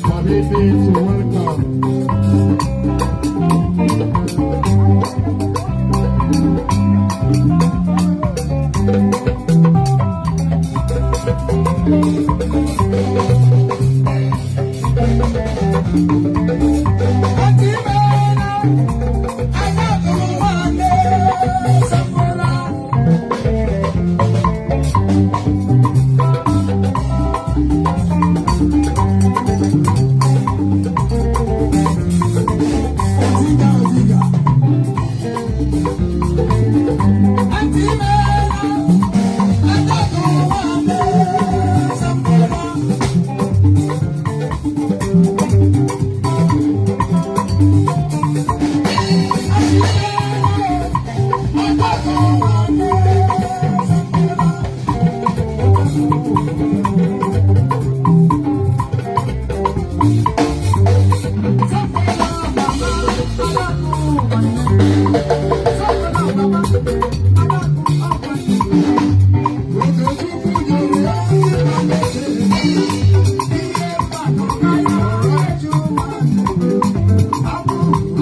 Permit me to welcome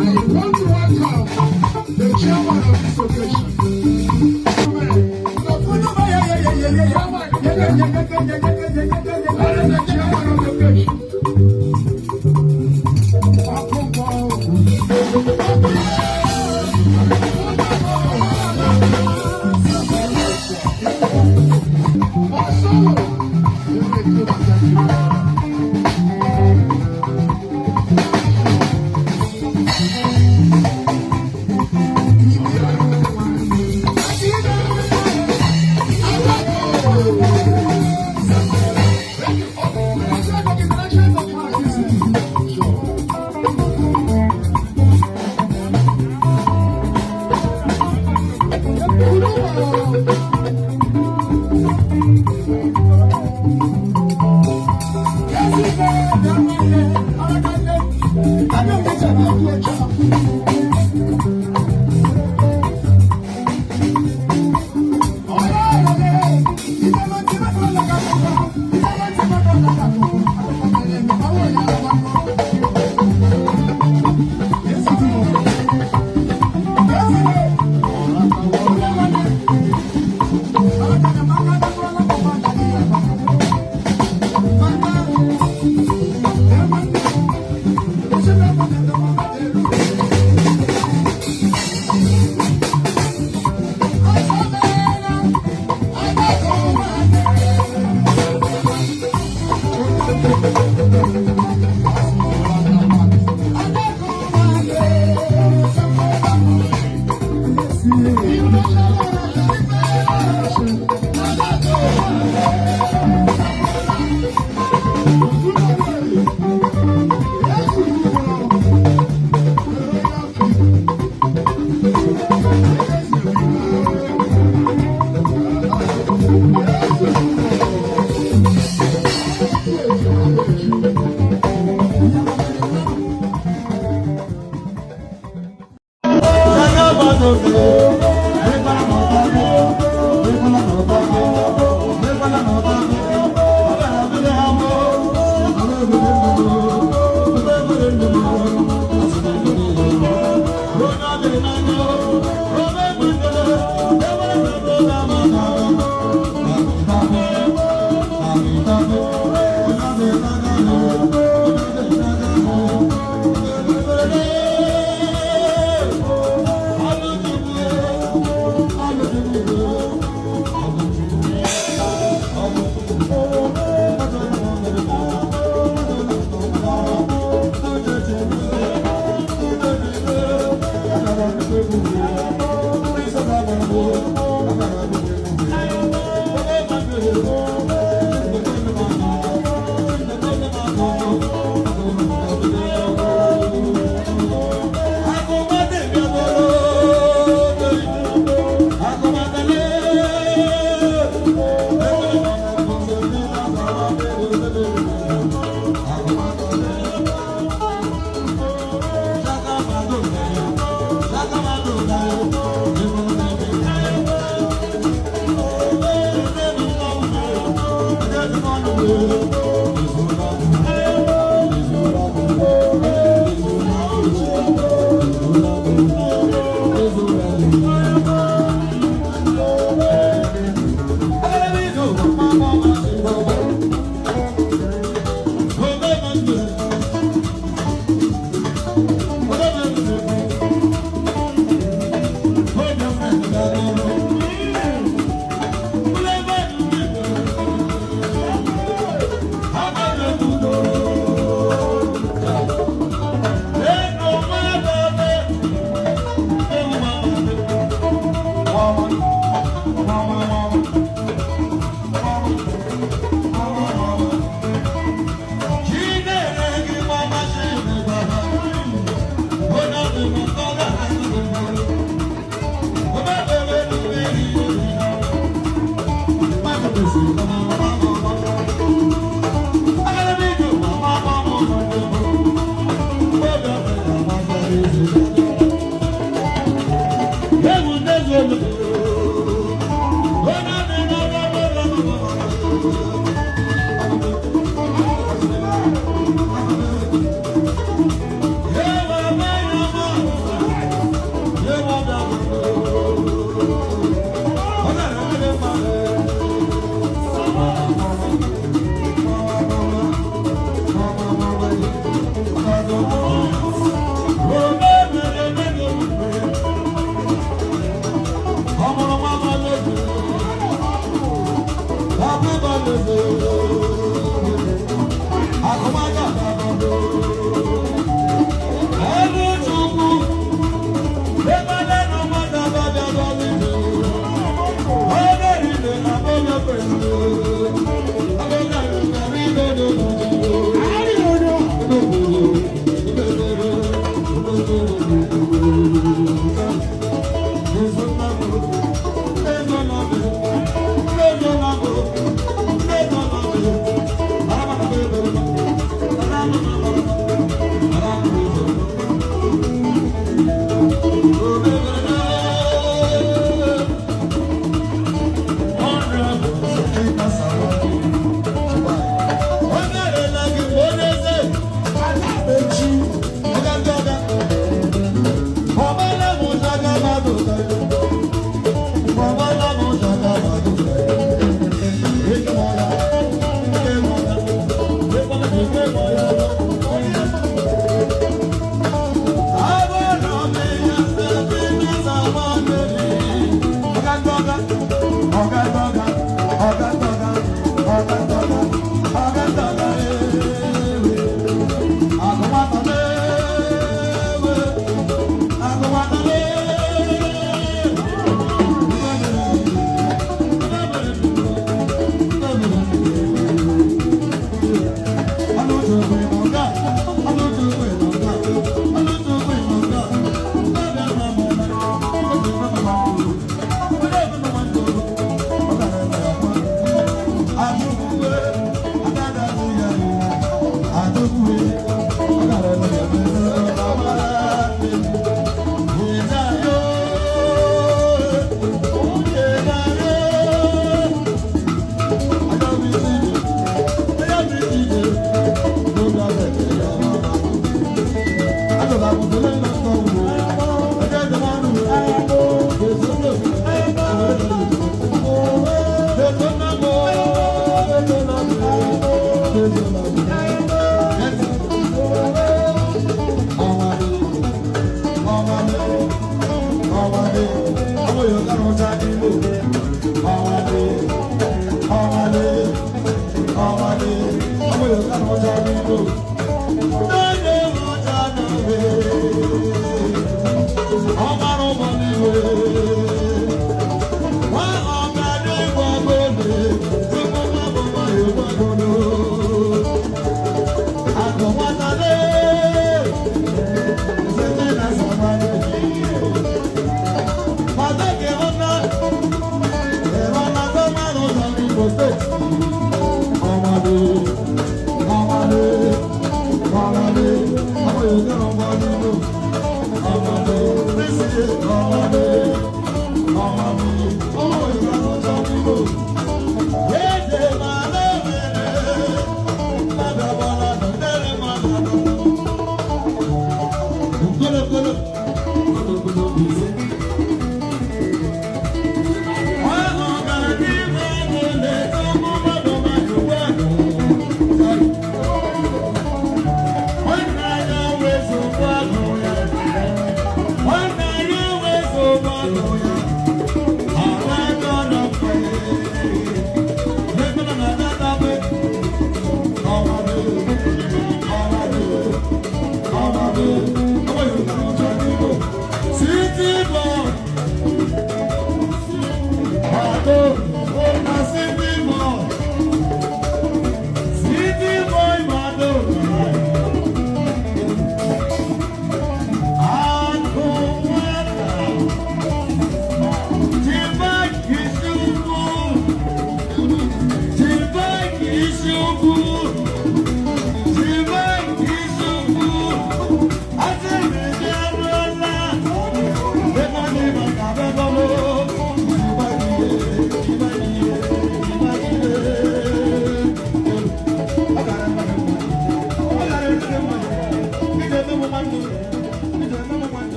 I want to welcome the chairman of this occasion. That is the chairman of the occasion.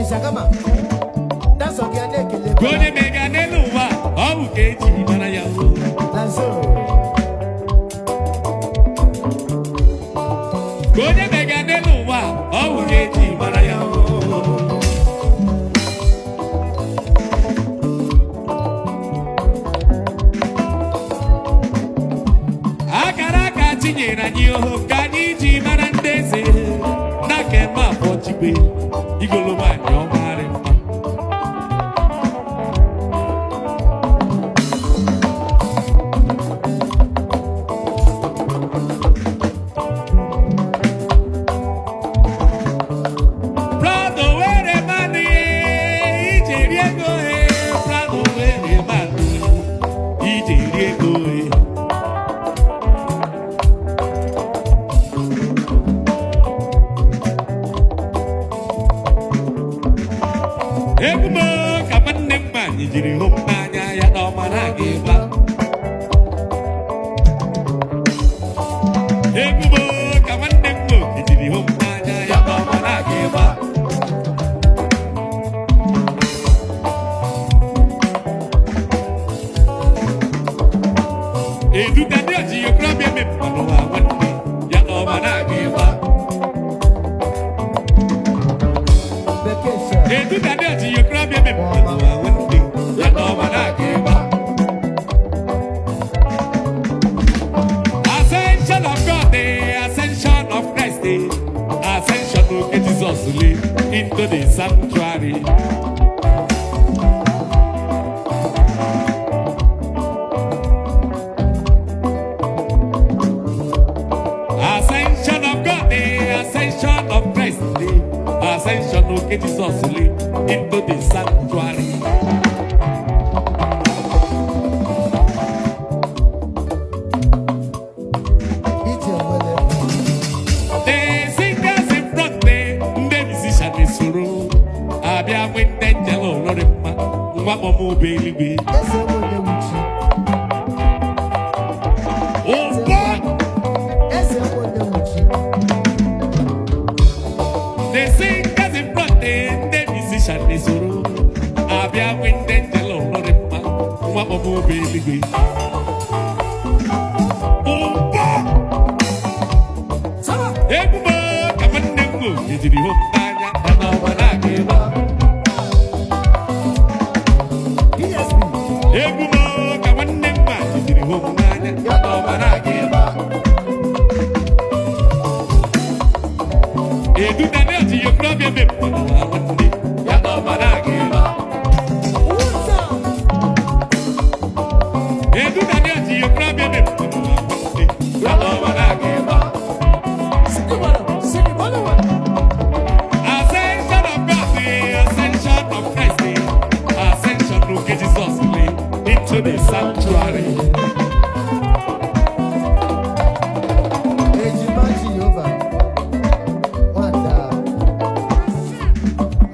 Ishakama, that's okay. I nekele. Ka onye mega n'elu ụwa, ọ bụ ka eji mara ya o. Lazo. Ka onye mega n'elu ụwa, ọ bụ ka eji mara ya o. Akara aka tinyere anyị oho ka anyị ji mara ndị eze na kema afọ chigbe igolo nwanyị ọmarị mma. Prado were mmanụ ije rie ego he. Prado were mmanụ ije rie ego he. Egwu m ka nwanne m nwaanyị jiri hụ m n'anya ya na ọma na aga ịgba. Egwu m ka nwanne m nwoke jiri hụ m n'anya ya na ọma na aga ịgba. Eduka ndị ọchị okorobịa mepụta n'ụwa nwanne ya na ọma na aga ịgba. Bekee sir. Eduka ndị ọchị okorobịa mepụta n'ụwa nwanne ya na ọma na aga ịgba. Ascension of God, ascension of Christ, ascension of Jesus into the sanctuary. Ascension of God, ascension of Christ, ascension of Jesus into the sanctuary. Ije nwere. The singers in front, ndị musician soro abịa nwe ndị njem olori mma ngwa kpọm ụba eluigwe. Eze nwere wuchi. Ụgbọ Eze nwere wuchi. The singers in front, ndị musician soro abịa nwe ndị njem olori ụba eluigwe. Ụbọ egwu m ka nwanne m nwoke jiri hụ m n'anya ya na ọma na-aga ebe a. PSP. Egwu m ka nwanne m nwaanyị jiri hụ m n'anya ya na ọma na-aga ebe a. Edu Daniel ji ya okorobịa ebe mmadụ na nwanne ya na ọma na-aga ebe a. Wuta. Edu Daniel ji ya okorobịa ebe mmadụ na nwanne ya na ọma na-aga ebe a. Ascension of God, ascension of Christ, ascension of Jesus into the sanctuary. Ejima Jehova. Nwada.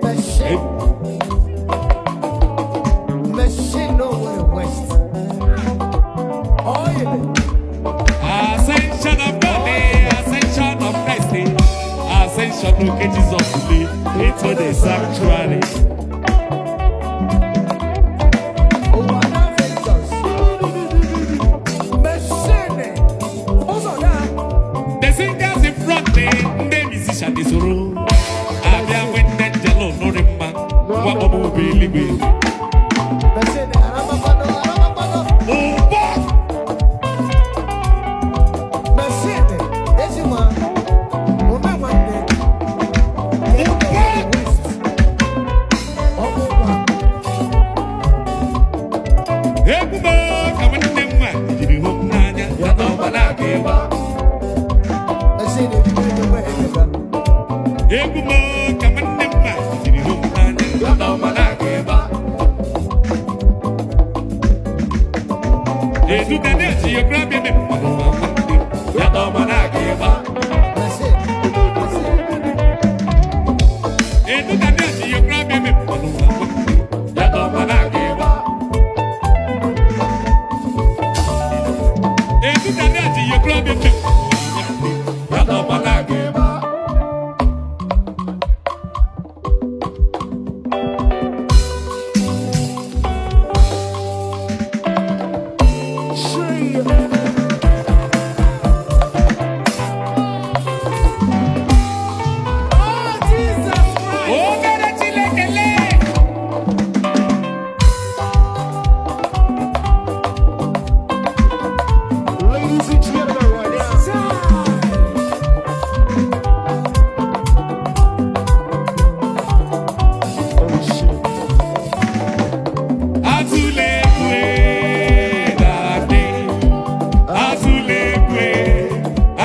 Machine. Machine nowhere west. Oil. Ascension of God, ascension of Christ, ascension of Jesus into the sanctuary. Ụwa Ventures. Machine. Ụzọ na. The singers in front, ndị musician dị soro. Abịa nwe ndị njelo nụrị mma, wakpo m ụba eluigwe. Machine. Aramakwado. Aramakwado. Ụbọ Machine. Ejima. Ome nwanne. West. Ọkpụkpa. Egwu m ka nwanne m nwaanyị jiri hụ m n'anya, ya na ọma na-aga ebe a. Machine. Ebido edowe edeba. Egwu m ka nwanne m nwaanyị jiri hụ m n'anya, ya na ọma na-aga ebe a. Edu Daniel ji okorobịa eme mmadụ na nwanne m, ya na ọma na-aga ebe a. Machine. Machine. Edu Daniel ji okorobịa eme mmadụ na nwanne m, ya na ọma na-aga ebe a. Edu Daniel ji okorobịa eme mmadụ na nwanne m, ya na ọma na-aga ebe a. Oh, Jesus Christ. Obere Chineke lee! Ladies and gentlemen, right now. Oh shit. Atụla egwu dade, atụla egwu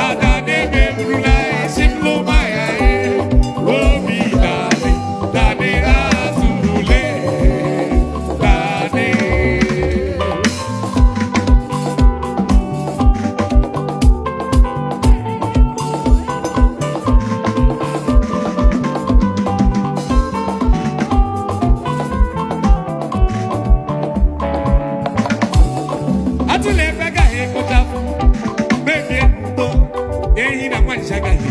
adade meburula esi mlụma ya e, obi dade, dade atụle dade. Atụla ebe agaghị ekpochapụ, mebie ndo, ehi na nwanchi agaghị